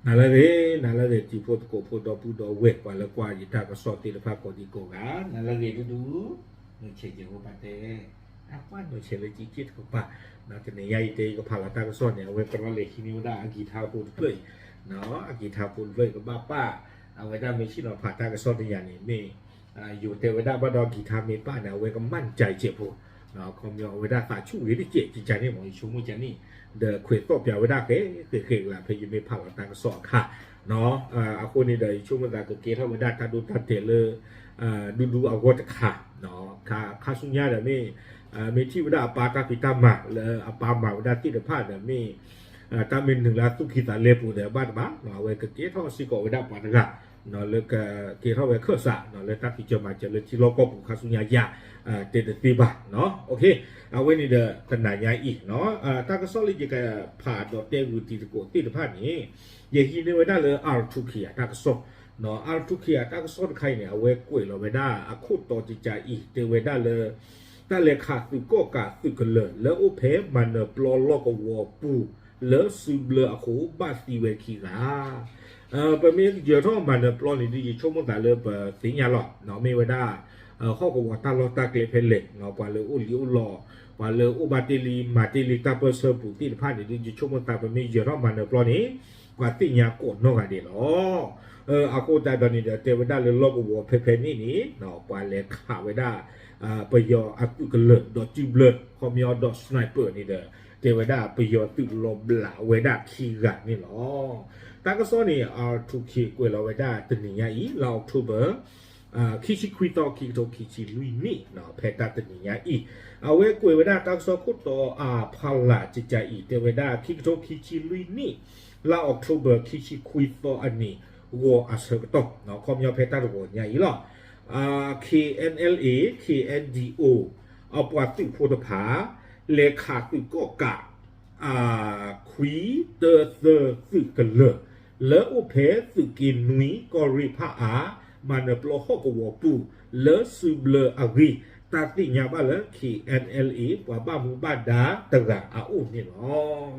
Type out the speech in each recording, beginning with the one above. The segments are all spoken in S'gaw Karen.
နၤလၢအဂ့ၤ, နၤလၢအဂ့ၤ တံၤဖိသကိးဖိဒီပုၢ်ဒီဝဲၢ် ပှၤလၢကွၢ်ယတၢ်ကစီၣ်သ့ၣ်တဖၣ်ကိးဒံကိးဂၤ, နၤလၢအဂ့ၤဒူဒူ, နီၢ်ဆဲးကဲးဖိပာ်တဲ, အပှၢ်နီၢ်ဆဲးလၢကံက့ၢ်တကပၤ, တနံၤညါအံၤတဲယကဖးလီၤတၢ်ကစီၣ်န့ၣ် အဝဲကရီလဲၤဟံးန့ၢ်ဝဲဒၣ်အကံၤထါဖိတဖျၢၣ်အံၤ, အကံၤထါဖိတဖျၢၣ်အံၤကဘၣ်ပာ်, အဝဲဒၣ်မ့ၢ်ဆ့ၣ်နီၤဖးတၢ်ကစီၣ်တယၤန့ၣ် မ့ၢ် ယိၤတဲဝဲဒၣ်ဘၣ်ဒီးကံၤထါမ့ၢ်ပာ်န့ၣ် အဝဲကမၣ်ကဲးဖိ, ခီပညီအဝဲဒၣ်သးဆူၣ်ဂ့ၤတကဲး ကကန့ၣ်မ့ၢ် ယဆိကမိၣ်ကန့ၣ်, ဒီးခွဲးသီၣ်ပၠးဝဲဒၣ်ဃဲဃဲဃဲကလး ဖဲယမ့ၢ်ဖးလီၤတၢ်ကစီၣ်အခါ, အဃိန့ၣ်ဒီး ယဆိကမိၣ်သးကကဲထီၣ်ဝဲဒၣ်တၢ်ဒိတၢ်တဲာ်လၢ ဒူဒူအဂီၢ်တခါ, ခါဆူညါဒီးမ့ၢ် မ့ၢ်ထံၣ်ဝဲဒၣ်အပၢ်တၢ်ဖံးတၢ်မၤလၢအပၢ်မၤဝဲဒၣ်သ့ၣ်တဖၣ်ဒီးမ့ၢ် တၢ်မ့ၢ်နုာ်လၢသူၣ်ကံၢ်သးလဲပူၤဒီးဘၣ်တဘၣ်, အဝဲကကဲထီၣ်စ့ၢ်ကီးဝဲဒၣ်ပှၤတဂၤ လၢကကဲထီၣ်ဝဲခၢၣ်စး လၢတၢ်ဖံးစၢၤမၤစၢၤလၢထံလီၢ်ကီၢ်ပူၤခါဆူညါယၤ တဲတသ့ဘၣ်, အဝဲန့ၣ်ဒီးတနၤညါအံၤ တၢ်ကစီၣ်လၢယကဖးဒီးတဲဂုာ်တံၤသကိးသ့ၣ်တဖၣ်န့ၣ် ယဟံးန့ၢ်ဝဲဒၣ်လၢ R two K အတၢ်ကစီၣ်, R two K အတၢ်ကစီၣ်တခါအံၤန့ၣ် အဝဲကွဲးလီၤဝဲဒၣ်အခိၣ်တီကကးအံၤ တဲဝဲဒၣ်လၢ တၢ်လဲၤခးသုးကီၣ်ကးသုးကလၢၤလၢအိၣ်ဖဲမၤနၢၤပျီလီၢ်ကဝီၤပူၤ လၢစုဘျၢအဃိ ဘၣ်သံဝဲခံဂၤ ပမ့ၢ်ယၢၤထီၣ်မၤနၢၤပျီန့ၣ်ဒုး ယဆိကမိၣ်သးလၢပသ့ၣ်ညါလီၤ, မ့ၢ်ဝဲဒၣ် ဟီၣ်ကဝီၤတၢ်လီၢ်တၢ်ကျဲဖဲလဲၣ်, ပှၤလၢအိၣ်လံအိၣ်လီၤ, ပှၤလၢအိၣ်ဘၣ်တ့ၢ်လံမၤတ့ၢ်လံတၢ်ပၢၢ်ဆၢပူၤသ့ၣ်တဖၣ်န့ၣ်ဒုး ယဆိကမိၣ်သးပမ့ၢ်ယၢၤထီၣ်မၤနၢၤပျီန့ၣ် ပှၤသ့ၣ်ညါကိးနီၢ်ဂၤဒဲးလီၤ. အဃိသတးဒီးန့ၣ်ဒီး တဲဝဲဒၣ်လၢလီၢ်ကဝီၤဖဲဖဲန့ၣ်န့ၣ် ပှၤလဲၤခးဝဲဒၣ် ပယီၤအသုးကလၢၤဒီးစုဘျၢ ခီပညီဒီး sniper န့ၣ်ဒီး တဲဝဲဒၣ်ပယီၤသုးလီၤဘျးဝဲဒၣ်ခံဂၤန့ၣ်လီၤ. တၢ်ကစီၣ်န့ၣ် R two K ကွဲးလီၤဝဲဒၣ်တနံၤညါအံၤ လါ October ခံဆံခွံသီ ခံကထိခံဆံလွံၢ်နံၣ် ဖဲတၢ်တနံၤညါအံၤ အဝဲကွဲးဝဲဒၣ်တၢ်ကစီၣ်ခိၣ်တီအဖီလာ်ကကးအံၤ တဲဝဲဒၣ် ခံကထိခံဆံလွံၢ်နံၣ် လါ October ခံဆံခွံသီအနံၤ ဂီၤအဆၢကတီၢ် ခီပညီဖဲတၢ်တဂီၤညါအံၤလီၤ. KNLA KNDO အပှၤသုးဖိတဖၣ် လဲၤခးသုးကီၣ်ကး ခွံတၢသၢသုးကလၢၤ လၢအိၣ်ဖဲသုးက့နွံကီၢ်ရ့ၣ်ဖၣ်အါ မၤနၢၤပျီဟီၣ်ကဝီၤပူၤ လၢစုဘျၢအဂ့ၢ် တၢ်သ့ၣ်ညါဘၣ်လၢ KNLA ပှၤဘၣ်မူဘၣ်ဒါတဂၤအအိၣ်န့ၣ်လီၤ.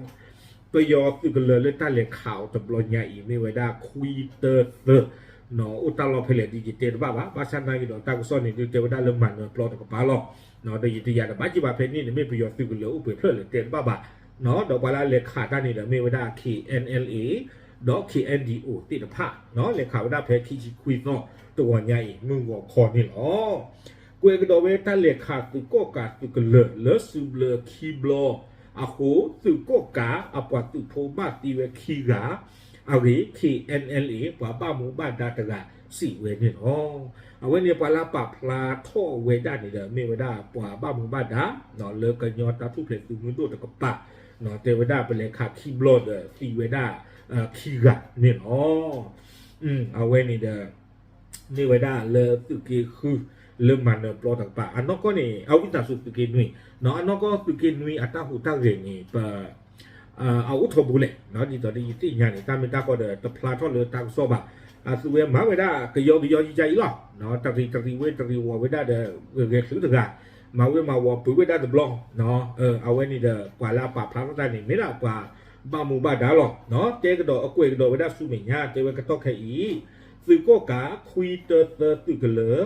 ပယီၤသုးကလၢၤလၢတၢ်လဲၤခးအီၤတဘျီညါအံၤ မ့ၢ်ဝဲဒၣ်ခွံတၢသၢ အိၣ်တၢ်လီၢ်ဖဲလဲၣ်ဒ်ယတဲတဘၣ်ဘၣ် ဘၣ်ဆၣ်နာ်က့ဒီးတၢ်ကစီၣ်န့ၣ်ဒုးတဲဝဲဒၣ်လၢမၤနၢၤပျီတကပၤလီၤ. ဒီးယတယာ်ဒီးဘၣ်က့ၤဘၣ်ဖဲန့ၣ်န့ၣ် မ့ၢ်ပယီၤသုးကလၢၤအိၣ်ပှဲၤဖျၢၣ်လဲၣ်တဲတဘၣ်ဘၣ်, ဒီးပှၤလၢအလဲၤခးတၢ်န့ၣ်ဒီးမ့ၢ်ဝဲဒၣ် KNLA ဒီး KNDO သ့ၣ်တဖၣ် လဲၤခးဝဲဒၣ်ဖဲခံဆံခွံသီတဂီၤညါအံၤ မုၢ်ဂီၤခီန့ၣ်လီၤ. ကွဲးကဒီးဝဲတၢ်လဲၤခးသုးကီၣ်ကးသုးကလၢၤလၢစုဘျၢခံဘျီအဃိ သုးကီၣ်ကးအပှၤသုးဖိဘၣ်သံဝဲခံဂၤ အဂ့ၢ် KNLA ပှၤဘၣ်မူဘၣ်ဒါတဂၤစံးဝဲန့ၣ်လီၤ. အဝဲန့ၣ်ပှၤလၢပာ်ဖျါထီၣ်ဝဲဒၣ်န့ၣ်ဒီး မ့ၢ်ဝဲဒၣ်ပှၤဘၣ်မူဘၣ်ဒါ လၢကညီတၢ်ထူၣ်ဖျဲးသုးမုၢ်ဒိၣ်တကပၤ တဲဝဲဒၣ်ပလဲၤခးခံဘျီဒီးသံဝဲဒၣ်ခံဂၤန့ၣ်လီၤ. အဝဲန့ၣ်ဒီး မ့ၢ်ဝဲဒၣ်လၢသုးက့ဃု လၢမၤနၢၤပျီတကပၤ အနီၢ်ကီၢ်န့ၣ် အဝံသးစူၤသုးက့နွံ အနီၢ်ကီၢ်သုးက့နွံအတၢ်ဟူးတၢ်ဂဲၤန့ၣ် ပ အအိၣ်ထီဘိလဲၣ် ဒ်သိးဒီးယသ့ၣ်ညါန့ၣ် တၢ်မ့ၢ်တၢ်ကီဒီးတဖျါထီၣ်လၢတၢ်ကစီၣ်ဘၣ်. အသုးဝဲမၤဝဲဒၣ်ကယီကယီယံကယံအံၤလီၤ. တရံးတရံးဝ့တရံးဝီၤဝဲဒၣ်ဒီး ဂဲၤချုးတဂၤ မၤဝ့မၤဝီၤပုၤဝဲဒၣ်တဘျီ အဝဲန့ၣ်ဒီးပှၤလၢအပာ်ဖျါထီၣ်တၢ်န့ၣ် မ့ၢ်ဒၣ်ပှၤဘၣ်မူဘၣ်ဒါလီၤ. တဲကဒီးအကွဲးကဒီးဝဲဒၣ်ဆူမဲာ်ညါ တဲဝဲကတီၢ်ခဲအံၤ သုးကီၣ်ကးခွံတၢသၢသုးကလၢၤ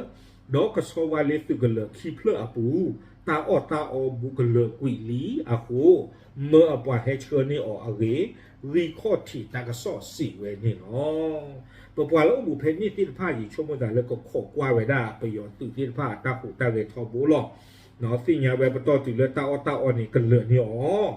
ဒီးကဆီဝါလ့သုးကလၢၤခံဖျၢၣ်အပူၤ တၢ်အီၣ်တၢ်အီဘူးကလၢၤကွံာ်လံအဃိ မၢအပှၤဟဲဆှၢန့ၢ်အီၤအဂ့ၢ် ဂံၢ်ခီၣ်ထံးတၢ်ကစီၣ်စံးဝဲန့ၣ်လီၤ. ပပှၤလၢအိၣ်ဘူးဖဲန့ၣ်သ့ၣ်တဖၣ် ယဆိကမိၣ်သးလၢကခိးကွၢ်ဝဲဒၣ်ပယီၤသုးသ့ၣ်တဖၣ်အတၢ်ဟူးတၢ်ဂဲၤထီဘိလီၤ. သ့ၣ်ညါဝဲပတီၢ်တုၤလၢတၢ်အီၣ်တၢ်အီန့ၣ်ကလၢာ်န့ၢ်အီၤ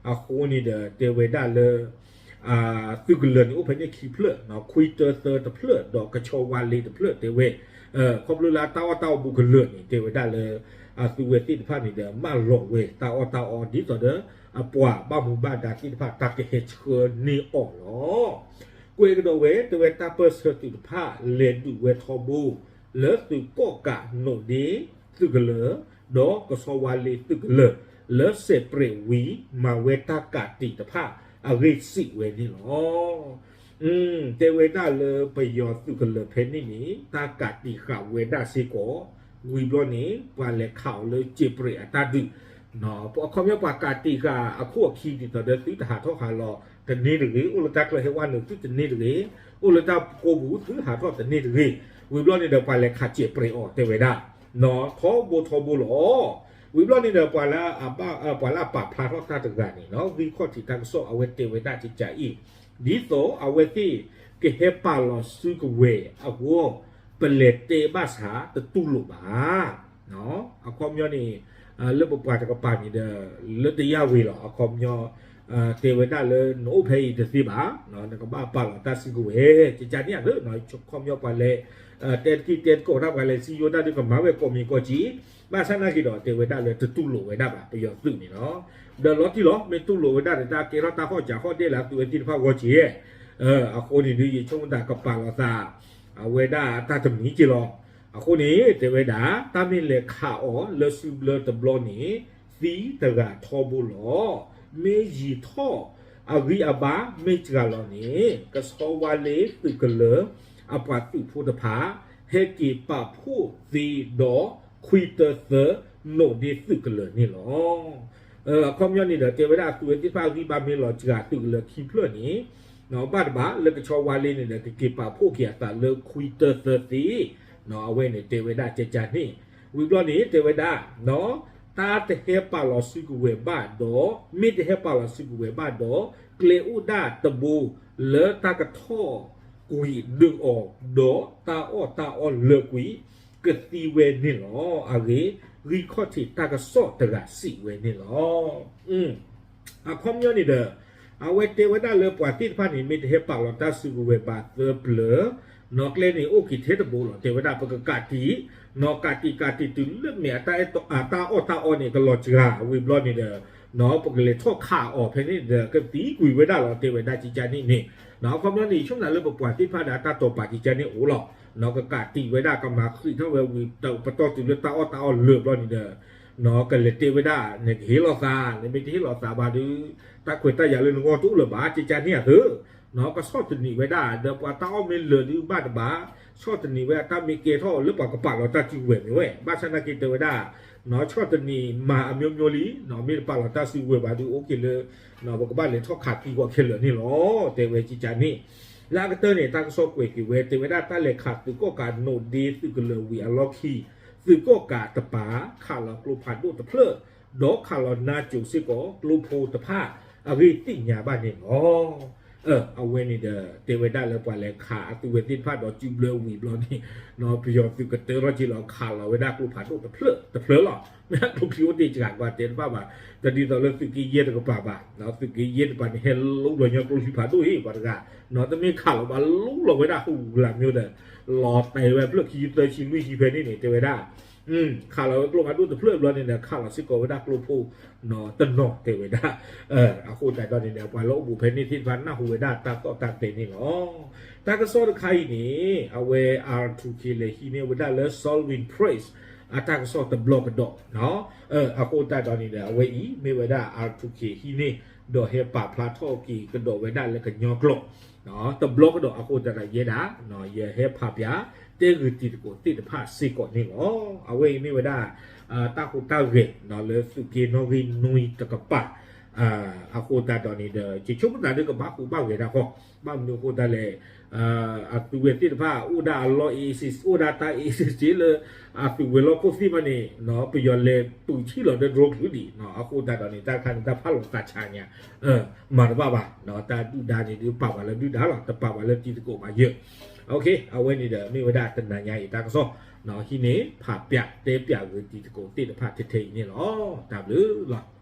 အဃိန့ၣ်ဒီးတဲဝဲဒၣ်လၢ သုးကလၢၤန့ၣ်အိၣ်ဖဲန့ၣ်ခံဖျၢၣ် ခွံတၢသၢတဖျၢၣ် ဒီးကဆီဝါလ့တဖျၢၣ်တဲဝဲ ခီဖျိလၢတၢ်အီၣ်တၢ်အီဘူးကလၢာ်န့ၣ် တဲဝဲဒၣ်လၢ အသုးဝဲသ့ၣ်တဖၣ်န့ၣ်ဒီး မၢလီၤဝဲတၢ်အီၣ်တၢ်အီဒ်သိးဒီး အပှၤဘၣ်မူဘၣ်ဒါသ့ၣ်တဖၣ်တၢ်ကဟဲဆှၢန့ၢ်အီၤလီၤ. ကွဲးကဒီးဝဲ တဲဝဲတၢ်ပၢၢ်ဆၢသုးတဖၣ် လဲၤဒုးဝဲထီဘိ လၢသုးကီၣ်ကးနိးဒ့သုးကလၢၤ ဒီးကဆီဝါလ့သုးကလၢၤ လၢစဲးပြဲးဝံၤ မၤဝဲတၢ်ကးတံာ်တဖၣ်အဂ့ၢ်စံးဝဲန့ၣ်လီၤ. တဲဝဲဒၣ်လၢပယီၤသုးကလၢၤဖဲန့ၣ်န့ၣ် တၢ်ကးတံာ်ဃာ်ဝဲဒၣ်စ့ၢ်ကီး ဝံၤဘျီန့ၣ် ပှၤလဲၤခးအီၤလၢစဲးပြဲးအတၢ်ဒုး အခီပညီပှၤကးတံာ်ဃာ်အခိၣ်အခံဒ်သိးဒီးသုတဟးထီၣ်ဟးလီၤတန့ၢ်တဂ့ၤ, အိၣ်လၢတၢ်ကျၢၢ်ဟဲဝဲနုာ်သုတန့ၢ်တဂ့ၤ, အိၣ်လၢတၢ်ကိးပူၤသုဟးထီၣ်တန့ၢ်တဂ့ၤ, ဝံၤဘျီန့ၣ်ဒီးပှၤလဲၤခးစဲးပြဲးအီၤတဲဝဲဒၣ်, ထီဘိထီဘိလီၤ. ဝံၤဘျီန့ၣ်ဒီး ပှၤလၢအပာ်ဖျါထီၣ်တၢ်တဂၤန့ၣ် ဂံၢ်ခီၣ်ထံးတၢ်ကစီၣ်အဝဲတဲဝဲဒၣ်ကကးအံၤ, ဒ်သိးအဝဲသ့ၣ်ကဟဲပာ်လီၤစုကဝဲၤအဂီၢ် ပလဲၤတဲဘၣ်ဆၣ်တတူၢ်လိာ်ဘၣ်. အခီပညီန့ၣ် လၢပပှၤတကပၤန့ၣ်ဒီး လၢတယၢ်ဝ့ၤလီၤ. အခီပညီ တဲဝဲဒၣ်လၢနအိၣ်ဖဲအံၤတသ့ဘၣ်, နကဘၣ်ပာ်လီၤတၢ်စုကဝဲၤ, ကကးန့ၣ်အသး, အခီပညီပှၤလဲၤ တဲတကံၢ်တဲတကိးတၢ် ပှၤလဲၤစံယိတၢ်ဒုးကမၤဝဲကိးမံၤကိးကံ, ဘၣ်ဆၣ်နာ်က့ဒီး တဲဝဲဒၣ်လၢတတူၢ်လိာ်ဝဲဒၣ်ဘၣ် ပယီၤသုးန့ၣ်လီၤ. ဒီးလီၤတံၢ်လီၤ မ့ၢ်တူၢ်လိာ်ဝဲဒၣ်ဒီး တၢ်ကဲထီၣ်တၢ်ဟီၣ်စးဟီၣ်ဒဲးလၢအသုးဝဲသ့ၣ်တဖၣ်ဂီၢ်က့ၤ, အဃိန့ၣ်ဒုး ယဆိကမိၣ်သးကပာ်လီၤသး အဝဲဒၣ်တၢ်တမံၤက့ၤလီၤ. အဃိန့ၣ် တဲဝဲဒၣ် တၢ်မ့ၢ်လဲၤခးအီၤလၢစုဘျၢတဘျီန့ၣ် သံတဂၤထီဘိလီၤ. မ့ၢ်ယံာ်ထီၣ်အဂံၢ်အဘါမ့ၢ်စှၤလီၤန့ၣ် ကဆီဝါလ့သုးကလၢၤ အပှၤသုးဖိတဖၣ် ဟဲက့ၤပာ်ဖှိၣ်သ့ဒီး ခွံတၢသၢ နိးဒ့သုးကလၢၤန့ၣ်လီၤ. အခီပညီန့ၣ်ဒီး တဲဝဲဒၣ်အသုးဝဲသ့ၣ်တဖၣ်အဂံၢ်ဘါမ့ၢ်လီၤစှၤ သုးကလၢၤခံဖျၢၣ်န့ၣ် ဘၣ်တဘၣ်လၢကဆီဝါလ့န့ၣ်ဒီး ကက့ၤပာ်ဖှိၣ်က့ၤအသးလၢခွံတၢသၢသ့, အဝဲန့ၣ်တဲဝဲဒၣ်ကကးန့ၣ်, ဝံၤဘျီန့ၣ် တဲဝဲဒၣ် တၢ်တဟဲပာ်လီၤစုကဝဲၤဘၣ်ဒီး, မ့ၢ်တဟဲပာ်လီၤစုကဝဲၤဘၣ်ဒီး ကျဲအိၣ်ဒၣ်တဘိလၢတၢ်ကထီၣ်ကွံာ်ဒုးအီၤ ဒီးတၢ်အီၣ်တၢ်အီလၢာ်ကွံာ် ကသံဝဲန့ၣ်လီၤ. အဂ့ၢ် ဂံၢ်ခီၣ်ထံးတၢ်ကစီၣ်တဂၤစံးဝဲန့ၣ်လီၤ. အခီပညီန့ၣ်ဒီး အဝဲတဲဝဲဒၣ်လၢပှၤသ့ၣ်တဖၣ်န့ၣ် မ့ၢ်တဟဲပာ်လီၤတၢ်စုကဝဲၤဘၣ်သၢပျၢၤ နီၢ်ကျဲန့ၣ်အိၣ်က့ၤထဲတဘိလီၤ. တဲဝဲဒၣ်ပကကးတံာ်, နီၢ်ကးတံာ်ကးတံာ်တုၤလၢမဲာ်အတၢ်အဲၣ်တီ, အတၢ်အီၣ်တၢ်အီန့ၣ် ကလီၤစှၤဝံၤဘျီန့ၣ်ဒီး နီၢ်ပကလဲၤထီၣ်ခးအီၤဖဲန့ၣ်ဒီး ကသံကွံာ်ဝဲဒၣ်လီၤ တဲဝဲဒၣ်ကကးန့ၣ်န့ၣ်, နီၢ်အခီပညီန့ၣ် ဆိကမိၣ်လၢပပှၤသ့ၣ်တဖၣ်ဒီးအတၢ်တိာ်ပာ်ကကးန့ၣ်အိၣ်လီၤ. နီၢ်ကကးတံာ်ဝဲဒၣ်ကမၤဃံးထီၣ်ဝဲဝံၤ ပတီၢ်တုၤလၢတၢ်အီၣ်တၢ်အီလၢာ်ဘျီန့ၣ်ဒီး နီၢ်ကလဲၤတဲဝဲဒၣ် နကဟ့ၣ်လီၤသး, နမ့ၢ်တဟ့ၣ်လီၤသးဘၣ်ဒီး တၢ်ခွဲးတၢ်ယာ်လၢနဂီၢ်တအိၣ်လၢၤဘၣ် ကကးန့ၣ်အသး, နီၢ်ကဆီၣ်သနံးဝဲဒၣ် ဒီးပှၤတၢ်အီၣ်မ့ၢ်လၢာ်ဒုးဘၣ်တဘၣ်, ဆီၣ်သနံးဝဲအတၢ်မ့ၢ်ကဲထီၣ်လၢပှၤကပာ်လီၤတၢ်စုကဝဲၤမ့ၢ်ဝဲ, ဘၣ်ဆၣ်သနာ်က့တဲဝဲဒၣ် နီၢ်ဆီၣ်သနံးမၤအမျိုးမျိုးလံ, နီၢ်မ့ၢ်တပာ်လီၤတၢ်စုကဝဲၤဘၣ်ဒီး အိၣ်က့ၤလၢ နီၢ်ပကဘၣ်လဲၤထီၣ်ခးသံကွံာ်ခဲလၢာ်န့ၣ်လီၤ တဲဝဲကကးန့ၣ်. လၢအကတၢၢ်န့ၣ် တၢ်ကစီၣ်ကွဲးက့ၤဝဲ တဲဝဲဒၣ်တၢ်လဲၤခးသုးကီၣ်ကးနိးဒ့သုးကလၢၤဝံၤအလီၢ်ခံ သုးကီၣ်ကးတပၤ ခးလီၤကျိဖးဒိၣ်တဖျၢၣ် ဒီးခးလီၤနါစိၤစ့ၢ်ကီး ကျိဖိတဖၣ်အဂ့ၢ်သ့ၣ်ညါဘၣ်န့ၣ်လီၤ. အဝဲန့ၣ်ဒီး တဲဝဲဒၣ်လၢပှၤလဲၤခးအသုးဝဲသ့ၣ်တဖၣ်ဒီးစုဘျၢဝံၤဘျီန့ၣ် နီၢ်ပယီၤသုးကတၢၢ်ထီၣ်က့ၤလီၤ ခးလီၤဝဲဒၣ်ကျိဖးဒိၣ်တဖျၢၣ်တဖျၢၣ်လီၤ. မ့ၢ်ကျိချံအိၣ်တ့ၢ်စှၤပှၤတဲတဘၣ်ဘၣ်, တဒ်သိးလၢသုးက့ယဲၢ်တကပၤဘၣ်, သုးက့ယဲၢ်တကပၤန့ၣ် ဟဲလူလီၤညီကျိချံဖးဒိၣ်အံၤ ပှၤတဂၤ, နီၢ်တမ့ၢ်ခးလီၤဘၣ်လူလီၤဝဲဒၣ်ဟူးဂူာ်လၢ်မ့ၢ်ဒီး လီၤတဲာ်ဝဲဖျၢၣ်ခံဆံသၢဆံလွံၢ်ဆံဖဲန့ၣ်န့ၣ် တဲဝဲဒၣ် ခးလီၤဝဲကျိဖးဒိၣ်တဖျၢၣ်ဘျီန့ၣ်ဒီး ခးလီၤစ့ၢ်ကီးဝဲဒၣ်ကျိဖိ နီၢ်တနီၤတဲဝဲဒၣ်. အဃိသတးဒီးန့ၣ်ဒီး ပှၤလၢအိၣ်ဘူးဖဲန့ၣ်သ့ၣ်တဖၣ်နၢ်ဟူဝဲဒၣ်တၢ်သီၣ်တၢ်တဲန့ၣ်လီၤ. တၢ်ကစီၣ်တခါအံၤန့ၣ် အဝဲ R two K လဲၤဟံးန့ၢ်ဝဲဒၣ်လၢ Salween Press အတၢ်ကစီၣ်တဘျီကဒီး, အဃိသတးဒီးန့ၣ်ဒီး အဝဲအံၤမ့ၢ်ဝဲဒၣ် R two K ဟံးန့ၢ် ဒီးဟဲပာ်ဖျါထီၣ်က့ၤကဒီးဝဲဒၣ်လၢကညီကျိာ် တဘျီကဒီးအဃိသတးဒီးယဲဒၣ် ယဟဲဖးပၠးတဲဂုာ်တံၤသကိးသ့ၣ်တဖၣ်စ့ၢ်ကီးန့ၣ်လီၤ. အဝဲအံၤမ့ၢ်ဝဲဒၣ် တၢ်ဟူးတၢ်ဂဲၤလၢသုးက့နီၣ်ဂံၢ်နွံတကပၤ အဃိသတးဒီးန့ၣ်ဒီး ယဆိကမိၣ်သးဒ်ကဘၣ်ဟူးဘၣ်ဂဲၤတၢ်ဃီ, ဘၣ်မနုၤအဃိသတးလဲၣ် အသုးဝဲသ့ၣ်တဖၣ်အိၣ်ဒၣ်အလီၢ် A six အိၣ်ဒၣ်တၢ် A six လၢ အသုးဝဲၤလီၢ်ခိၣ်သ့ၣ်မးန့ၣ် ပယီၤလဲၤပူၤဆံၣ်လီၤဒီး drone ချုးဒံး အဃိသတးဒီးန့ၣ် တၢ်တခါန့ၣ် တၢ်ဖးလီၤသးဆးညါ မၤတဘၣ်ဘၣ်, တၢ်ဒုၣ်ဒါန့ၣ်ဒုးပာ်ပှၤလၢဒုၣ်ဒါလီၤ တပာ်ပှၤလၢတံၤသကိးဘၣ်ယဲၢ်. အဝဲန့ၣ်ဒီးမ့ၢ်ဝဲဒၣ်တနၤညါအံၤတၢ်ကစီၣ် ဟံးန့ၢ်ဖးပၠးတဲပၠးဂုာ်တံၤသကိးသ့ၣ်တဖၣ်ထဲထဲအံၤန့ၣ်လီၤ. တၢ်ဘျုးလီၤ.